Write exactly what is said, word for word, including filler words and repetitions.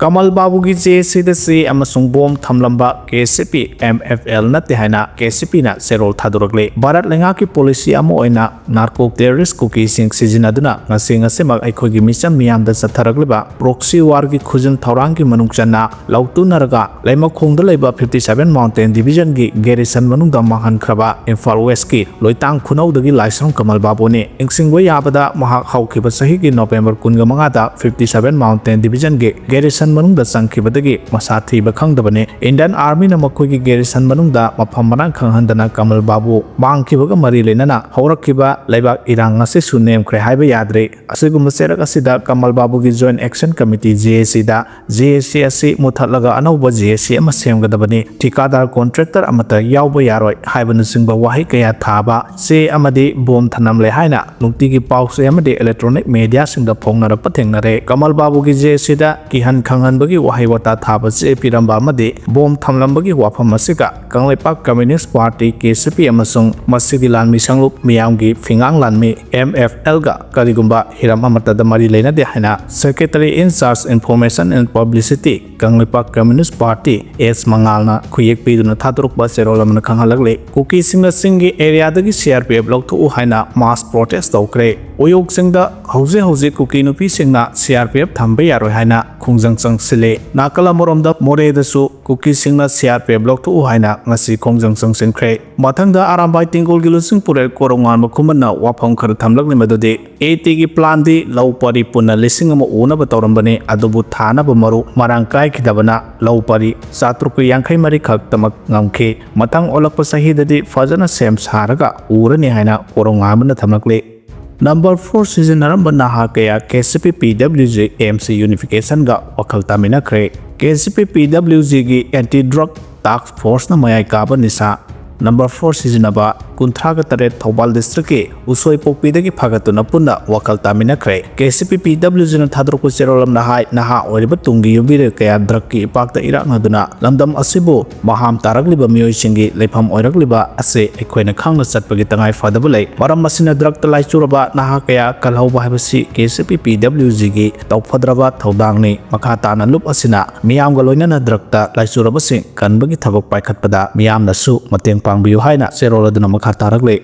ꯀꯃꯜ ꯕꯥꯕꯨꯒꯤ J ꯑꯦꯁ ꯁꯤꯗ ꯆꯦ ꯑꯃꯁꯨꯡ ꯕꯣꯝ ꯊꯝꯂꯝꯕ K S P M F L ꯅꯠꯇꯦ ꯍꯥꯏꯅ ꯀꯦ ꯑꯦꯁ ꯄꯤꯅ ꯆꯦꯔꯣꯜ ꯊꯥꯗꯣꯔꯛꯂꯤ꯫ ꯚꯥꯔꯠ ꯂꯩꯉꯥꯛꯀꯤ ꯄꯣꯂꯤꯁꯤ ꯑꯃ ꯑꯣꯏꯅ ꯅꯥꯔꯀꯣ ꯇꯦꯔꯣꯔꯤꯁ ꯀꯨꯀꯤꯁꯤꯡ ꯁꯤꯖꯤꯟꯅꯗꯨꯅ ꯉꯁꯤ ꯉꯁꯤꯃꯛ ꯑꯩꯈꯣꯏꯒꯤ ꯃꯤꯆꯝ ꯃꯤꯌꯥꯝꯗ ꯆꯠꯊꯔꯛꯂꯤꯕ ꯄ꯭ꯔꯣꯛꯁꯤ ꯋꯥꯔꯒꯤ ꯈꯨꯖꯤꯟ ꯊꯧꯔꯥꯡꯒꯤ ꯃꯅꯨꯡ ꯆꯟꯅ ꯂꯧꯇꯨꯅꯔꯒ ꯂꯩꯃꯈꯣꯡꯗ ꯂꯩꯕ fifty seven Mountain Divisionꯒꯤ garrison ꯃꯅꯨꯡꯗ ꯃꯥꯡꯍꯟꯈ꯭ꯔꯕ ꯏꯝꯐꯥꯜ ꯋꯦꯁꯀꯤ ꯂꯣꯏꯇꯥꯡ ꯈꯨꯅꯧꯗꯒꯤ ꯂꯥꯏꯁ꯭ꯔꯝ ꯀꯃꯜ ꯕꯥꯕꯨꯅꯤ꯫ ꯅꯤꯡꯁꯤꯡꯕ ꯌꯥꯕꯗ ꯃꯍꯥꯛ ꯍꯧꯈꯤꯕ ꯆꯍꯤꯒꯤ ꯅꯣꯕꯦꯝꯕꯔ ꯀꯨꯟꯒ ꯃꯉꯥꯗ fifty seven Mountain Divisionꯒꯤ garrison ꯃꯅꯨꯡꯗ ꯆꯪꯈꯤꯕꯗꯒꯤ ꯃꯁꯥ ꯊꯤꯕ ꯈꯪꯗꯕꯅꯤ꯫ Indian Armyꯅ ꯃꯈꯣꯏꯒꯤ garrison ꯃꯅꯨꯡꯗ ꯃꯐꯝ ꯃꯔꯥꯡ ꯈꯪꯍꯟꯗꯅ ꯀꯃꯜ ꯕꯥꯕꯨ ꯃꯥꯡꯈꯤꯕꯒ ꯃꯔꯤ ꯂꯩꯅꯅ ꯍꯧꯔꯛꯈꯤꯕ ꯂꯩꯕꯥꯛ ꯏꯔꯥꯡ ꯑꯁꯤꯁꯨ ꯅꯦꯝꯈ꯭ꯔꯦ ꯍꯥꯏꯕ ꯌꯥꯗ꯭ꯔꯦ꯫ ꯑꯁꯤꯒꯨꯝꯕ ꯆꯩꯔꯛ ꯑꯁꯤꯗ ꯀꯃꯜ ꯕꯥꯕꯨꯒꯤ Joint Action Committee, J A Cꯗ J A C ꯑꯁꯤ ꯃꯨꯊꯠꯂꯒ ꯑꯅꯧꯕ J A C ꯑꯃ ꯁꯦꯝꯒꯗꯕꯅꯤ꯫ ꯊꯤꯀꯥꯗꯥꯔ contractor ꯑꯃꯠꯇ ꯌꯥꯎꯕ ꯌꯥꯔꯣꯏ ꯍꯥꯏꯕꯅꯆꯤꯡꯕ ꯋꯥꯍꯩ ꯀꯌꯥ ꯊꯥꯕ ꯆꯦ ꯑꯃꯗꯤ ꯕꯣꯝ ꯊꯅꯝꯂꯦ ꯍꯥꯏꯅ ꯅꯨꯡꯇꯤꯒꯤ ꯄꯥꯎ ꯆꯦ ꯑꯃꯗꯤ electronic mediaꯁꯤꯡꯗ ꯐꯣꯡꯅꯔꯛꯄ ꯊꯦꯡꯅꯔꯦ꯫ ꯀꯃꯜ ꯕꯥꯕꯨꯒꯤ J A Cꯗ ꯀꯤꯍꯟ ꯈꯪꯍꯟꯕꯒꯤ ꯋꯥꯍꯩ ꯋꯥꯇꯥ ꯊꯥꯕ ꯆꯦ ꯄꯤꯔꯝꯕ ꯑꯃꯗꯤ ꯕꯣꯝ ꯊꯝꯂꯝꯕꯒꯤ ꯋꯥꯐꯝ ꯑꯁꯤꯒ Kangleipak Communist Party, K C P, ꯑꯃꯁꯨꯡ ꯃꯁꯤꯒꯤ ꯂꯥꯟꯃꯤ ꯁꯪꯂꯨꯞ ꯃꯤꯌꯥꯝꯒꯤ ꯐꯤꯉꯥꯡ ꯂꯥꯟꯃꯤ, M F Lꯒ ꯀꯔꯤꯒꯨꯝꯕ ꯍꯤꯔꯝ ꯑꯃꯠꯇꯗ ꯃꯔꯤ ꯂꯩꯅꯗꯦ ꯍꯥꯏꯅ Secretary in Charge Information and Publicity, Kangleipak Communist Party, S ꯃꯉꯥꯜꯅ ꯈꯨꯌꯦꯛ ꯄꯤꯗꯨꯅ ꯊꯥꯗꯣꯔꯛꯄ ꯆꯦꯔꯣꯜ ꯑꯃꯅ ꯈꯪꯍꯜꯂꯛꯂꯤ꯫ ꯀꯨꯀꯤꯁꯤꯡꯅ ꯆꯤꯡꯒꯤ areaꯗꯒꯤ C R P F ꯂꯧꯊꯣꯛꯎ ꯍꯥꯏꯅ mass protest ꯇꯧꯈ꯭ꯔꯦ꯫ ꯎꯌꯣꯛ ꯆꯤꯡꯗ ꯍꯧꯖꯤꯛ ꯍꯧꯖꯤꯛ ꯀꯨꯀꯤ ꯅꯨꯄꯤꯁꯤꯡꯅ C R P F ꯊꯝꯕ ꯌꯥꯔꯣꯏ ꯍꯥꯏꯅ ꯈꯣꯡꯖꯪ ꯆꯪꯁꯤꯜꯂꯦ꯫ ꯅꯥꯀꯜ ꯑꯃꯔꯣꯝꯗ ꯃꯣꯔꯦꯗꯁꯨ ꯀꯨꯀꯤꯁꯤꯡꯅ C R P F ꯂꯧꯊꯣꯛꯎ ꯍꯥꯏꯅ ꯉꯁꯤ ꯈꯣꯡꯖꯪ ꯆꯪꯁꯤꯟꯈ꯭ꯔꯦ꯫ ꯃꯊꯪꯗ ꯑꯔꯥꯝꯕꯥꯏ ꯇꯦꯡꯒꯣꯜꯒꯤ ꯂꯨꯆꯤꯡ ꯄꯨꯔꯦꯜ ꯀꯣꯔꯧꯉꯥꯟꯕ ꯈꯨꯃꯟꯅ ꯋꯥꯐꯝ ꯈꯔ ꯊꯝꯂꯛꯂꯤ, ꯃꯗꯨꯗꯤ A Tꯒꯤ planꯗꯤ ꯂꯧ ꯄꯔꯤ ꯄꯨꯟꯅ ꯂꯤꯁꯤꯡ ꯑꯃ ꯎꯅꯕ ꯇꯧꯔꯝꯕꯅꯤ, ꯑꯗꯨꯕꯨ ꯊꯥꯅꯕ ꯃꯔꯨ ꯃꯔꯥꯡ ꯀꯥꯏꯈꯤꯗꯕꯅ ꯂꯧ ꯄꯔꯤ ꯆꯥꯇ꯭ꯔꯨꯛꯀ ꯌꯥꯡꯈꯩ ꯃꯔꯤ ꯈꯛꯇꯃꯛ ꯉꯝꯈꯤ꯫ ꯃꯊꯪ ꯑꯣꯜꯂꯛꯄ ꯆꯍꯤꯗꯗꯤ ꯐꯖꯅ ꯁꯦꯝ ꯁꯥꯔꯒ ꯎꯔꯅꯤ ꯍꯥꯏꯅ ꯀꯣꯔꯧꯉꯥꯟꯕꯅ ꯊꯝꯂꯛꯂꯤ꯫ Number four ꯁꯤꯖꯤꯟꯅꯔꯝꯕ ꯅꯍꯥ ꯀꯌꯥ K C P P W G M C unificationꯒ ꯋꯥꯈꯜ ꯇꯥꯃꯤꯟꯅꯈ꯭ꯔꯦ꯫ K C P P W Gꯒꯤ Anti Drug Task Forceꯅ ꯃꯌꯥꯏ ꯀꯥꯕ ꯅꯤꯁꯥ number four ꯁꯤꯖꯤꯟꯅꯕ ꯀꯨꯟꯊ꯭ꯔꯥꯒ ꯇꯔꯦꯠ ꯊꯧꯕꯥꯜ ꯗꯤꯁꯇ꯭ꯔꯤꯛꯀꯤ ꯎꯁꯣꯏ ꯄꯣꯛꯄꯤꯗꯒꯤ ꯐꯒꯠꯇꯨꯅ ꯄꯨꯟꯅ ꯋꯥꯈꯜ ꯇꯥꯃꯤꯟꯅꯈ꯭ꯔꯦ꯫ ꯀꯦ ꯁꯤ ꯄꯤ ꯄꯤ ꯗꯕ꯭ꯂꯤꯎ ꯖꯤꯅ ꯊꯥꯗꯣꯔꯛꯄ ꯆꯦꯔꯣꯜ ꯑꯃꯅ ꯍꯥꯏ, ꯅꯍꯥ ꯑꯣꯏꯔꯤꯕ ꯇꯨꯡꯒꯤ ꯌꯨꯝꯕꯤꯔꯦꯜ ꯀꯌꯥ ꯗ꯭ꯔꯒꯀꯤ ꯏꯄꯥꯛꯇ ꯏꯔꯥꯛꯅꯗꯨꯅ ꯂꯝꯗꯝ ꯑꯁꯤꯕꯨ ꯃꯍꯥꯝ ꯇꯥꯔꯛꯂꯤꯕ ꯃꯤꯑꯣꯏꯁꯤꯡꯒꯤ ꯂꯩꯐꯝ ꯑꯣꯏꯔꯛꯂꯤꯕ ꯑꯁꯤ ꯑꯩꯈꯣꯏꯅ ꯈꯪꯅ ꯆꯠꯄꯒꯤ ꯇꯉꯥꯏ ꯐꯗꯕ ꯂꯩ꯫ ꯃꯔꯝ ꯑꯁꯤꯅ ꯗ꯭ꯔꯒꯇ ꯂꯥꯏꯆꯨꯔꯕ ꯅꯍꯥ ꯀꯌꯥ ꯀꯜꯍꯧꯕ ꯍꯥꯏꯕꯁꯤ ꯀꯦ ꯁꯤ ꯄꯤ ꯄꯤ ꯗꯕ꯭ꯂꯤꯎ ꯖꯤꯒꯤ ꯇꯧꯐꯗ꯭ꯔꯕ ꯊꯧꯗꯥꯡꯅꯤ꯫ ꯃꯈꯥ ꯇꯥꯅ ꯂꯨꯞ ꯑꯁꯤꯅ ꯃꯤꯌꯥꯝꯒ ꯂꯣꯏꯅꯅ ꯗ꯭ꯔꯒꯇ ꯂꯥꯏꯆꯨꯔꯕꯁꯤꯡ ꯀꯟꯕꯒꯤ ꯊꯕꯛ ꯄꯥꯏꯈꯠꯄꯗ ꯃꯤꯌꯥꯝꯅꯁꯨ ꯃꯇꯦꯡ ꯄꯥꯡꯕꯤꯌꯨ ꯍꯥꯏꯅ ꯆꯦꯔꯣꯜ ꯑꯗꯨꯅ ꯃꯈꯥ ꯇꯥꯔꯛꯂꯤ꯫